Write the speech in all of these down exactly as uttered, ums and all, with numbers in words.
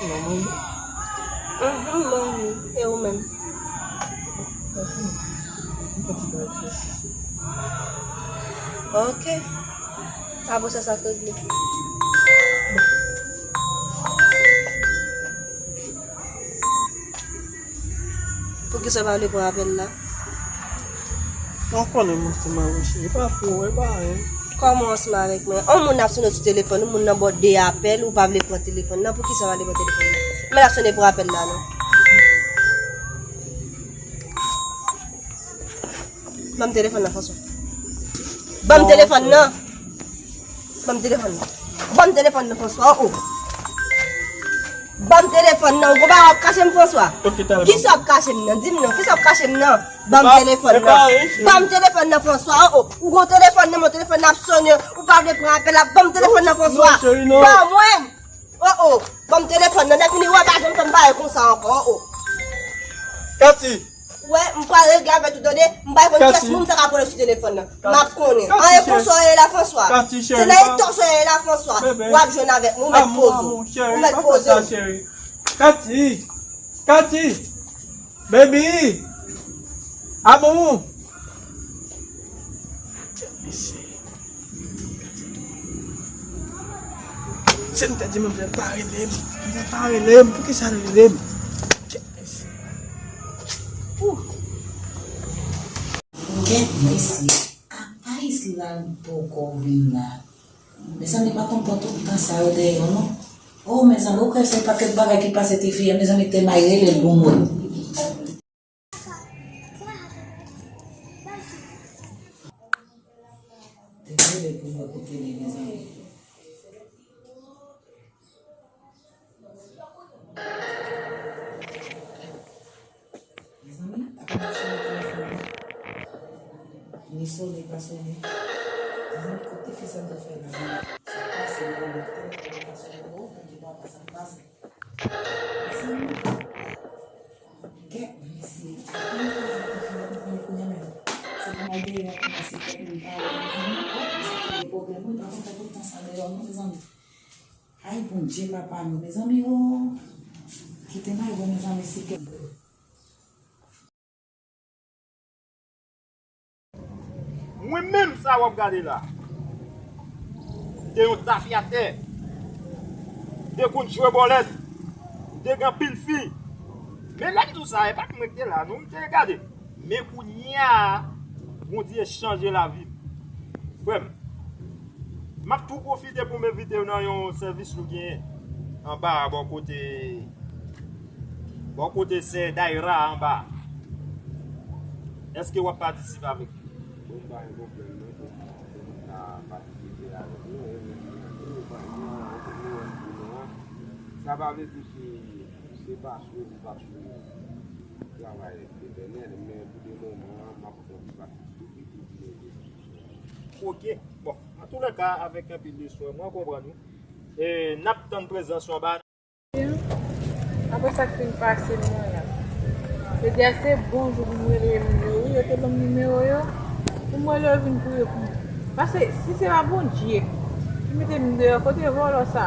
Non, mwen. Mhm, mwen wi. E ou menm? Ok. Apre sa, sa k regle. Poukisa w pa vle pran apèl la? Mwen konnen m ansanm avè w, cheri. E pa pou ou, e pa anyen. Kòman w ansanm avèk mwen? On moun ap sonnen sou telefòn, on moun nan ba w de apèl, ou pa vle pran telefòn nan. Poukisa w pa vle pran telefòn nan? Men l ap sonnen, pran apèl la non. Ban m telefòn nan, François. Ban m telefòn nan. Ban m telefòn nan. Ban m telefòn nan, François. Oh, oh. Ban m telefòn nan. Ou gon bagay w ap kache m, François? Kisa w ap kache m nan? Di m non. Kisa w ap kache m nan? Ban m telefòn nan. Ban m telefòn nan, François. Oh, oh. Ou gon telefòn nan, men telefòn nan ap sonnen. Ou pa vle pran apèl la. Ban m telefòn nan, François. Ban mwen. Oh, oh. Ban m telefòn nan. Nèg vini wè pa janm fè m pale konsa ankò. Oh, oh. Cathy. Wè, m pral regle avèk ou, tande. M pa konn kiyès moun sa ka pran sou telefòn nan. M ap konnen. Anyen konsa w ye la, François. Se nan eta w ye la, François. W ap jwenn avèk mwen, ou mèt poze w. Ou mèt poze w. Cathy. Cathy. Baby. Amour. Mesye. Se m te di manmzèl pa rele m. Manmzèl pa rele m. Poukisa l rele m? Kèt mesye. Kèt mesye. Apa Isla poko vin la? Mezanmi, pa konn pran tout tan sa yo dèyè w non. Oh, mezanmi, ou kwè se pakèt bagay ki pase tifi a, mezanmi, te may rele l pou mwen. Te rele pou mwen kote li, mezanmi. Mezanmi, apa m ap sone telefòn nan? Ni sone, pa sone. Mezanmi, kot tifi sa t ap fè la? Sa k pase la, telefòn nan pa sone. Oh, Bondye papa, sa k pase? Mezanmi. Kèt mesye. Se pou m al dèyè a kòmanse kèt moun pale, mezanmi. Oh, mezanmi, gen pwoblèm wi, pa konn fè tout tan sa deyò non, mezanmi. Ay, Bondye, papa nou, mezanmi, oh. Kite m al wè, mezanmi, si kèt. Mwen menm sa w ap gade la. M te yon tafyatè. M te konn jwe bòlèt. M te gen anpil fi. Men lè m di w sa, e pa t mwen ki te la, non, m te gade. Men kounye a, Bondye chanje lavi m. Frè m, m ap tou pwofite pou m envite w nan yon sèvis nou genyen anba a bò kote, bò kote sè Daira anba a. Èske w ap patisipe avèk nou? Bon, m pa gen pwoblèm, non, pou m ka patisipe avèk nou, e nou, nou, nou, nou, nou, nou, sa pa vle di ke se pa sou, nou pa sou travay Letènèl, men pou de moman an, m ap pran ti pati tou piti pou nou. Ok. Bon, antoulèka, avèk anpil respè, mwen konprann ou. E n ap tann prezans ou anba. Apre sa k fin pase m nan la. Se di a se bon jou pou m rele moun yo, wi, yo te ban m nimewo yo. Pou m rele yo vin priye pou mwen. Paske si se pa Bondye ki mete m deyò, kote vòlò sa?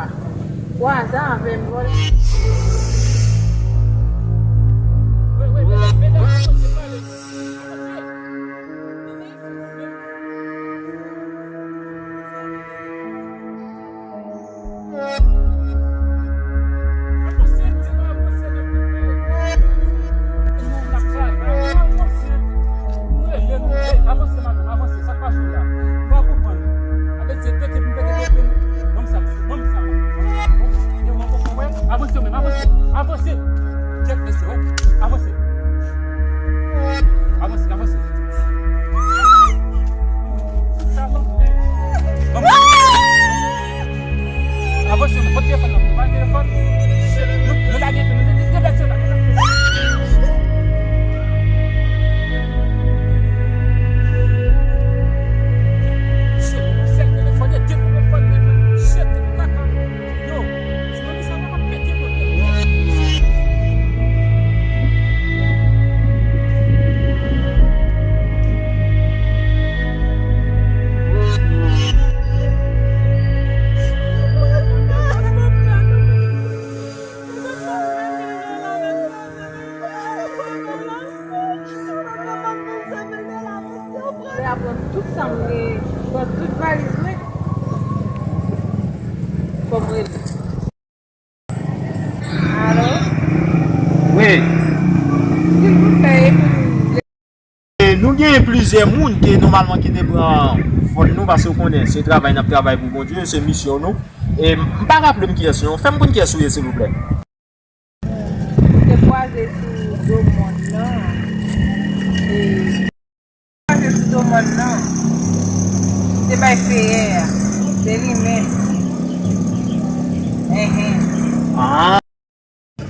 Vwazen avè m, vòlò. Avanse menm, avanse, avanse. Kèt mesye, wè. Avanse. Avanse, avanse. Avanse, men, pot telefòn nan, pa telefòn. Yo, yo lage, yo lage, yo lage, yo lage. Shit, sèl telefòn, yo, telefòn, shit, kaka. Yo, ti manmi sa pa pete kote. Alo? Wi. Silvouplè, epi e nou genyen plizyè moun ke nòmalman ki te pran fòn nou, paske w konnen, se travay n ap travay pou Bondye, se misyon nou. E m pa raple m kiyès non. Fè m konn kiyès ou ye, silvouplè. Te kwaze sou do mòn nan. E kwaze sou do mòn nan. Te bay feyè a. Se li menm. Enhen. Ah.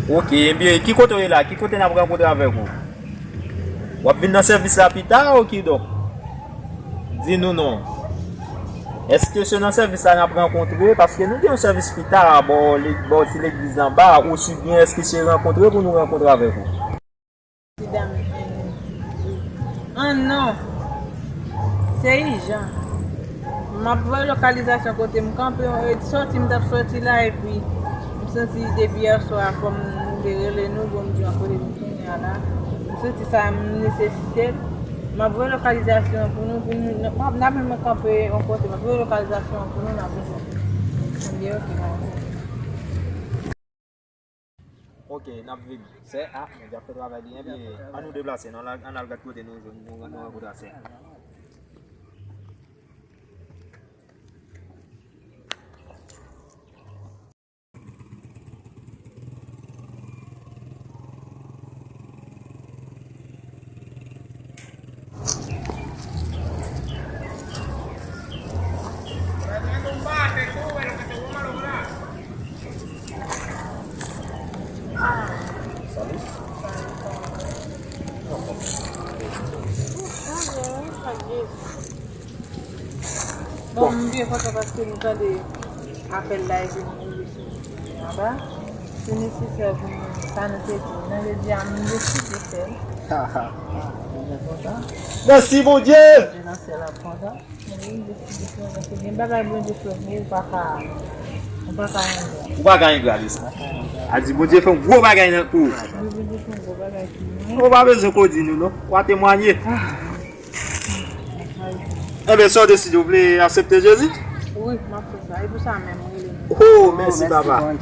Ok, ebyen, ki kote w ye la? Ki kote n ap rankontre avèk ou? W ap vin nan sèvis la pita ou kidonk? Di nou non. Èske se nan sèvis la n ap rankontre? Paske nou gen yon sèvis pita bò, bò ti legliz anba, osibyen èske se rankontre pou nou rankontre avèk ou? Ti dam, an non, se ijan. M ap voye lokalizasyon kote m kanpe, e, sòti m t ap sòti la, epi m santi depi yèswa, kòm nou te rele nou, bon, m di, "An kote m tounen a la?" M santi sa, m nesesite l. M ap voye lokalizasyon pou nou, pou nou, n ap, n ap menm kanpe yon kote, m ap voye lokalizasyon pou nou, n ap vini. Ebyen, ok, n ap vini. Ok, n ap vini. Sè, a, Bondye ap fè travay li, ebyen, an nou deplase, nou al, an al gad kote nou jwenn, nou, nou rankontre a sè. Bon, m byen kontan paske m tande apèl la epi m rive sou anba. Se nesesè pou nou, sa nou te di. Nan jodi a, m deside fè l. Mèsi, Bondye! Mwen nan sèl ap kontan. Mwen deside fè l paske gen bagay Bondye fè pou ou, ou pa ka, ou pa ka engra. Ou pa ka engra de sa. A di Bondye fè yon gwo bagay nan pou ou. Wi, Bondye fè yon gwo bagay pou mwen. Ou pa bezwen ko di nou, non. Ou a temwanye. Enben, sa w deside, ou vle aksepte Jezi? Wi, m ap fè sa. E pou sa menm, m rele nou. Oh, mèsi, papa.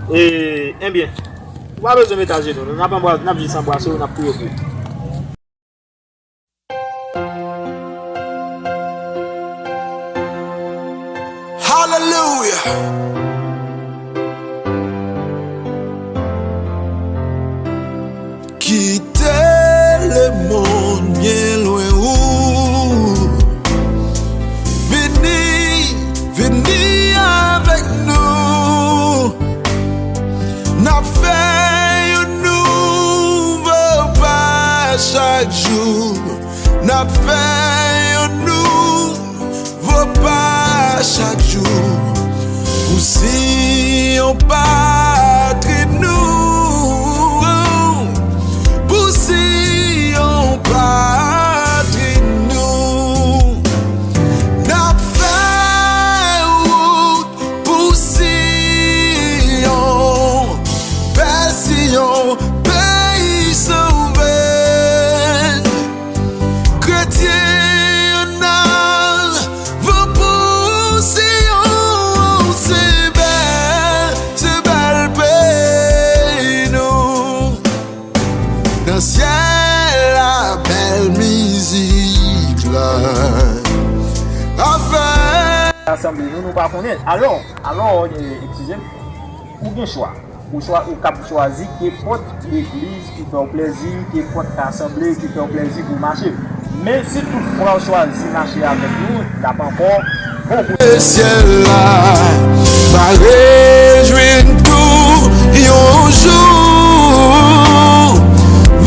E, enben, ou pa bezwen met ajenou, non. N ap anbra-, n ap jis anbrase w, n ap priye pou ou. Hallelujah. Kite lemonn byen lwen ou. Vini, vini avèk nou. N ap fè yon nouvo pa chak jou. N ap fè yon nou vo pa chak jou. Pou Siyon patri nou, pou Siyon patri nou. N ap fè wout pou Siyon, bèl Siyon, peyi sove. Kretyen ann avan pou Siyon, se bèl, se bèl peyi nou. Nan syèl la, bèl mizik la. Avèk asanble nou, nou pa konnen. Alò, alò, e, eskize m, ou gen chwa. Ou chwa-, ou kab chwazi kenpòt legliz ki fè w plezi, kenpòt asanble ki fè w plezi pou w mache. Men si toutfwa w chwazi mache avèk nou, n ap ankò bon kote. Syèl la va rejwenn tou yon jou,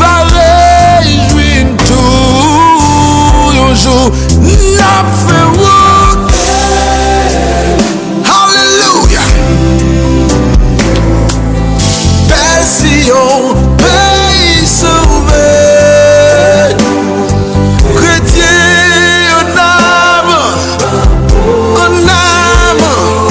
va rejwenn tou yon jou, n ap fè wout. Alelouya! Bèl Siyon, peyi sove. Kretyen ann avan, ann avan.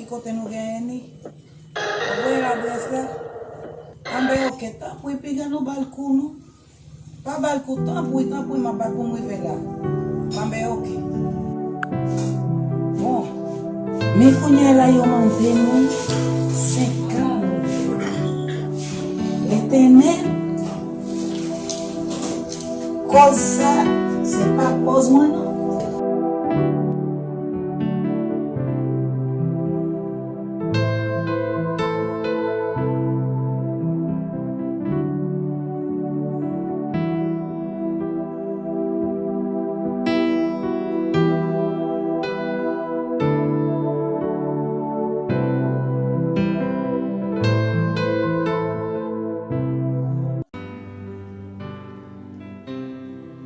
Kote nou genyen ni? Voye ladrès la. Anben, oke, tanpri, piga nou ba l kou nou. Pa ba l kou, tanpri, tanpri, m ap bat pou m rive la. Anben, oke. Bon, men kounye a la, yo mande nou senkant. Letènèl, kòz sa, se pa kòz mwen, non.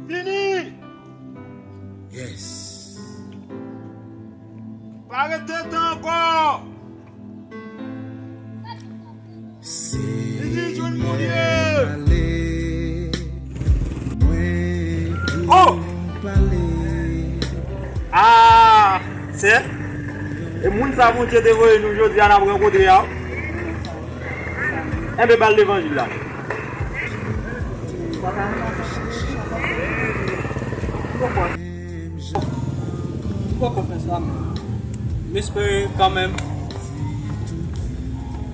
Vini! Yes. Pa rete tan ankò. Vini jwenn Bondye. Oh! Ah, sè, e moun sa Bondye te voye nou jodi a n ap rankontre a. Enben, ba l levanjil la. M poko fè sa, men m espere kanmenm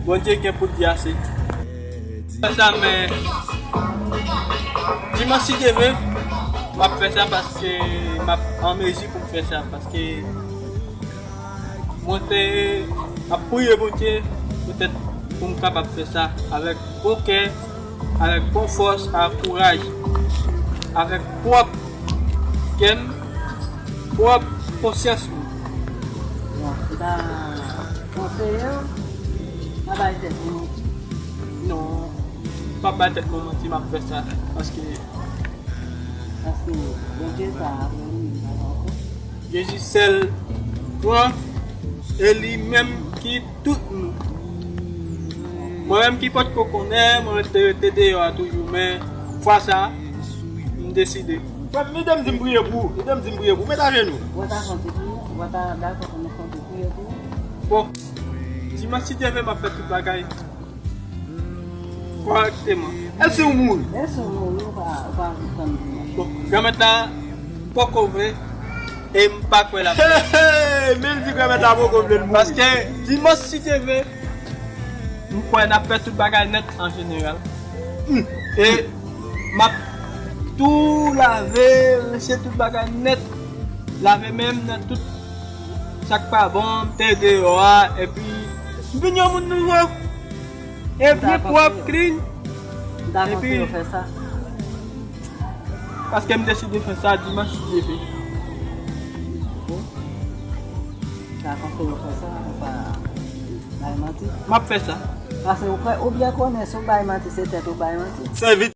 Bondye gen pou l di ase. Fè sa, men dimanch, si Dye vle, m ap fè sa paske m ap an mezi pou m fè sa, paske mwen te ap priye Bondye poutèt pou m kapab fè sa avèk bon kè, avèk bon fòs, avèk kouraj, avèk pwòp kè m, pwòp konsyans mwen. Bon, se ta konseye w, pa bay tèt ou manti. Non, m p ap bay tèt mwen manti, m ap fè sa, paske Paske Bondye sa apre nou, li pa ankò. Jezi sèl pran, e li menm ki tout nou. Mwen menm ki potko konnen, mwen te rete deyò a toujou, men fwa sa, m deside. Frè m, ede m di m priye pou ou, ede m di m priye pou ou, met ajenou. Ou pa ta konte pou nou, ou pa ta dakò pou nou konte priye pou ou. Bon, dimanch, si Dye vle, m ap fè tout bagay kòrèkteman. E si w mouri? E si w mouri, ou pa, ou pa tann dimanch. Bon, granmèt la poko vle, e m pa kwè l ap fè. Hey, hey, men l di granmèt la poko vle l mouri. Paske dimanch, si Dye vle, m kwè n ap fè tout bagay nèt an jeneral. Hmm. E m ap tou lave, rense tout bagay nèt. Lave men m nan tout sa k pa bon, m te deyò a, epi m vin yon moun nouvo. E byen pwòp, clean. M ta konseye w fè sa. Paske m deside fè sa dimanch, si Dye vle. M ta konseye w fè sa, ou pa bay manti. M ap fè sa. Paske ou kwè, ou byen konnen, si w bay manti, se tèt ou bay manti. Sèvi